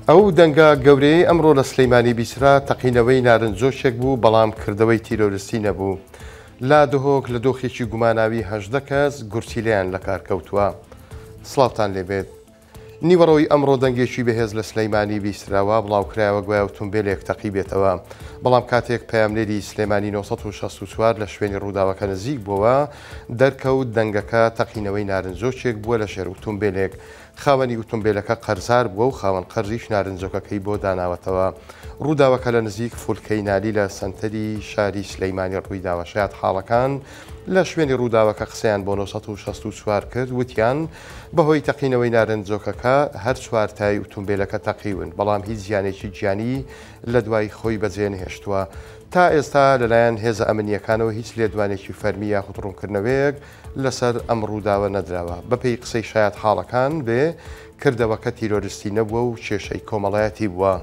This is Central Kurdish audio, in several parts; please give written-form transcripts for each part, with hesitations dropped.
ئەو دەنگە گەورەیەی ئەمڕۆ لە سلیمانی بیسترا تەقینەوەی نارنجۆکێک بوو، بەڵام کردەوەی تیرۆرستی نەبوو. لە دهۆک لە دۆخێکی گوماناوی 18 کەس گورچیلەیان لەکارکەوتووە. سڵاوتان لێبێت. نیوەڕۆی ئەمڕۆ دەنگێکی بەهێز لە سلیمانی بیسترا، وا بڵاوکرایەوە گوایە ئوتومبێلێک تەقیبێتەوە، بەڵام کاتێک پەیامنێری سلێمانی 964 لە شوێنی ڕووداوەکە نزیک بووەوە، دەرکەوت دەنگەکە تەقینەوەی نارنجۆکێک بووە لە ژێر ئوتومبێلێک. خاوەنی ئوتومبێلەکە قەرزار بووە و خاوەن قەرزیش نارنجۆکەکەی بۆ داناوەتەوە. ڕووداوەکە لە نزیک فولکەی نالی لە سەنتەری شاری سلیمانی ڕوویداوە. شایەتحاڵەکان لە شوێنی ڕووداوەکە قسەیان بۆ 964 کرد، وتیان، بەهۆی تەقینەوەی نارنجۆکەکە هەر چوار تای ئوتومبێلەکە تەقیون، بەڵام هیچ زیانێکی گیانی لە دوای خۆی بەجێنەهێشتووە. تا ئێستا لەلایەن هێزە ئەمنییەکانەوە هیچ لێدوانێکی فەرمی یاخود ڕوونکردنەوەیەک لەسەر ئەم ڕووداوە نەدراوە. بەپێی قسەی شایەتحاڵەکان بێ، کردەوەکە تیرۆرستی نەبووە و کێشەی کۆمەڵایەتی بووە.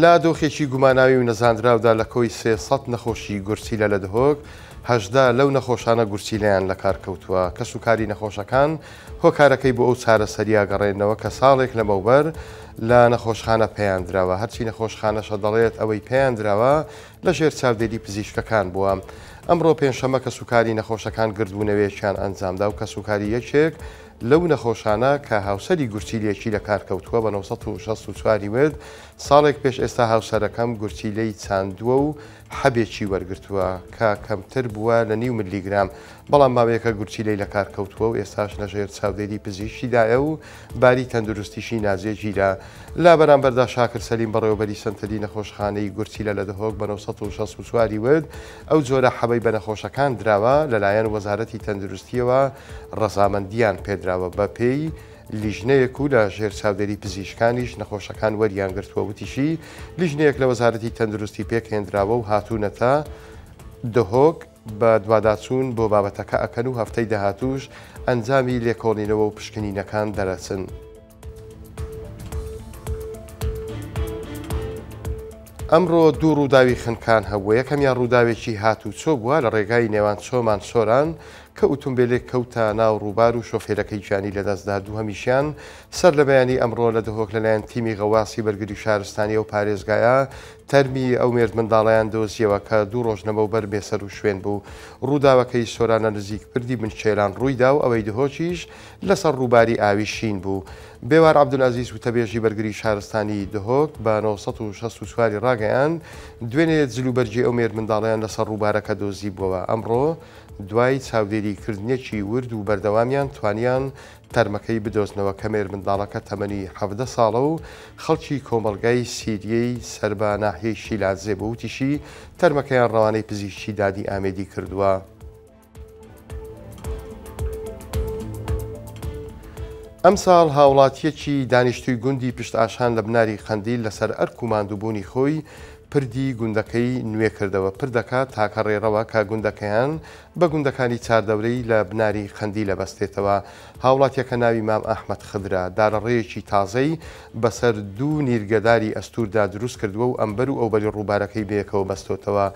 لە دۆخێکی گوماناوی و نەزاندراودا لە کۆی 300 نەخۆشی گورچیلە لە دهۆک، 18 لەو نەخۆشانە گورچیلەیان لەکارکەوتووە. کەسوکاری نەخۆشەکان هۆکارەکەی بۆ ئەو چارەسەرییە گەڕێننەوە کە ساڵێک لەمەوبەر لە نەخۆشخانە پێیان دراوە. هەرچی نەخۆشخانەشە دەڵێت ئەوەی پێیان دراوە لەژێر چاودێری پزیشکەکان بووە. ئەمڕۆ پێنجشەممە کەسوکاری نەخۆشەکان گردبوونەوەیەکیان ئەنجامدا و کەسوکاری یەکێک لەو نەخۆشانە کە هاوسەری گورچیلەیەکی لەکارکەوتووە بە 964 ی وت، ساڵێک پێش ئێستا هاوسەرەکەم گورچیلەی چاندووە و حەبێکی وەرگرتووە کە کەمتر بووە لە نیو ملیگرام، بەڵام ماوەیەکە گورچیلەی لەکارکەوتووە و ئێستاش لەژێر چاودێری پزیشکیدایە و باری تەندروستیشی ناجێگیرە. لە بەرامبەردا شاکر سەلیم بەڕێوەبەری سەنتەری نەخۆشخانەی گورچیلە لە دهۆک بە 964 ی وت، ئەو جۆرە حەبەی بە نەخۆشەکان دراوە لەلایەن وەزارەتی تەندروستییەوە ڕەزامەندییان پێدراوە بەپێی لیژنەیەک و لە ژێر چاودێری پزیشکانیش نەخۆشەکان وەریان گرتووە، وتیشی، لیژنەیەک لە وەزارەتی تەندروستی پێکهێندراوە و هاتوونەتە دهۆک بەدواداچوون بۆ بابەتەکە ئەکەن و هەفتەی داهاتووش ئەنجامی لێکۆڵینەوە و پشکنینەکان دەرەچن. ئەمڕۆ دوو ڕووداوی خنکان هەبووە، یەکەمیان ڕووداوێکی هاتووچۆ بووە لە ڕێگای نێوان چۆمان سۆران کە ئوتومبێلێک کەوتە ناو ڕووبار و شۆفێرەکەی گیانی لەدەستدا، دووهەمیشیان سەر لە بەیانی ئەمڕۆ لە دهۆک لەلایەن تیمی غەواسی بەرگری شارستانی ئەو پارێزگایە تەرمی ئەو مێردمنداڵەیان دۆزیەوە کە دوو ڕۆژ لەمەوبەر بێسەروشوێن بوو. ڕووداوەکەی سۆران لە نزیک پردی بنچێلان ڕوویدا و ئەوەی دهۆکیش لەسەر ڕووباری ئاوی شین بوو. بێوار عەبدولعەزیز وتەبێژی بەرگری شارستانیی دهۆک بە 964 ی ڕاگەیاند، دوێنێ جلوبەرگی ئەو مێردمنداڵەیان لەسەر ڕووبارەکە دۆزیبووەوە، ئەمڕۆ دوای چاودێریکردنێکی ورد و بەردەوامیان توانیان تەرمەکەی بدۆزنەوە کە مێرمنداڵەکە تەمەنی 17 ساڵە و خەڵکی کۆمەڵگای سیریەی سەر بە ناحیەی شیلادزێ بوو، وتیشی، تەرمەکەیان ڕەوانەی پزیشکی دادی ئامێدی کردووە. ئەمساڵ هاوڵاتییەکی دانیشتووی گوندی پشتئاشان لە بناری قەندیل لەسەر ئەرک و ماندووبوونی خۆی پردی گوندەکەی نوێ کردەوە، پردەکە تاکە ڕێڕەوە کە گوندەکەیان بە گوندەکانی چاردەورەی لە بناری قەندیل ئەبەستێتەوە. هاوڵاتییەکە ناوی مام ئەحمەد خدرە، دارەڕێیەکی تازەی بەسەر دوو نیرگەداری ئەستووردا دروست کردووە و ئەمبەر و ئەوبەری ڕووبارەکەی بەیەکەوە بەستۆتەوە.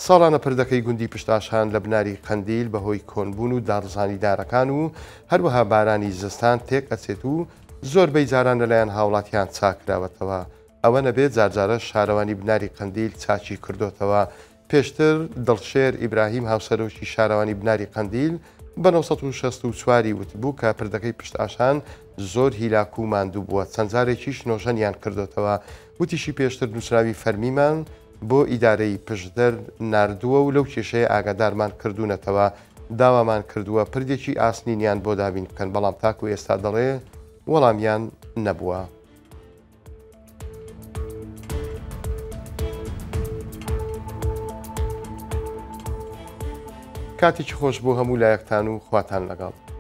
ساڵانە پردەکەی گوندی پشتئاشان لە بناری قەندیل بەهۆی کۆنبوون و داڕزانی دارەکان و هەروەها بارانی زستان تێک ئەچێت و زۆربەی جاران لەلایەن هاوڵاتیان چاککراوەتەوە. ئەوە نەبێت جارجارەش شارەوانی بناری قەندیل چاکی کردۆتەوە. پێشتر دڵشێر ئیبراهیم هاوسەرۆکی شارەوانی بناری قەندیل بە 964 ی وتبوو کە پردەکەی پشتئاشان زۆر هیلاک و ماندوو بووە، چەند جارێکیش نۆژەنیان کردۆتەوە. وتیشی پێشتر نووسراوی فەرمیمان بۆ ئیدارەی پشدەر ناردووە و لەو کێشەیە ئاگادارمان کردوونەتەوە، داوامان کردووە پردێکی ئاسنینیان بۆ دابین بکەن، بەڵام تاکو ئێستا دەڵێ وەڵامیان نەبووە. کاتێکی خۆش بۆ هەموو لایەکتان و خواتان لەگەڵ.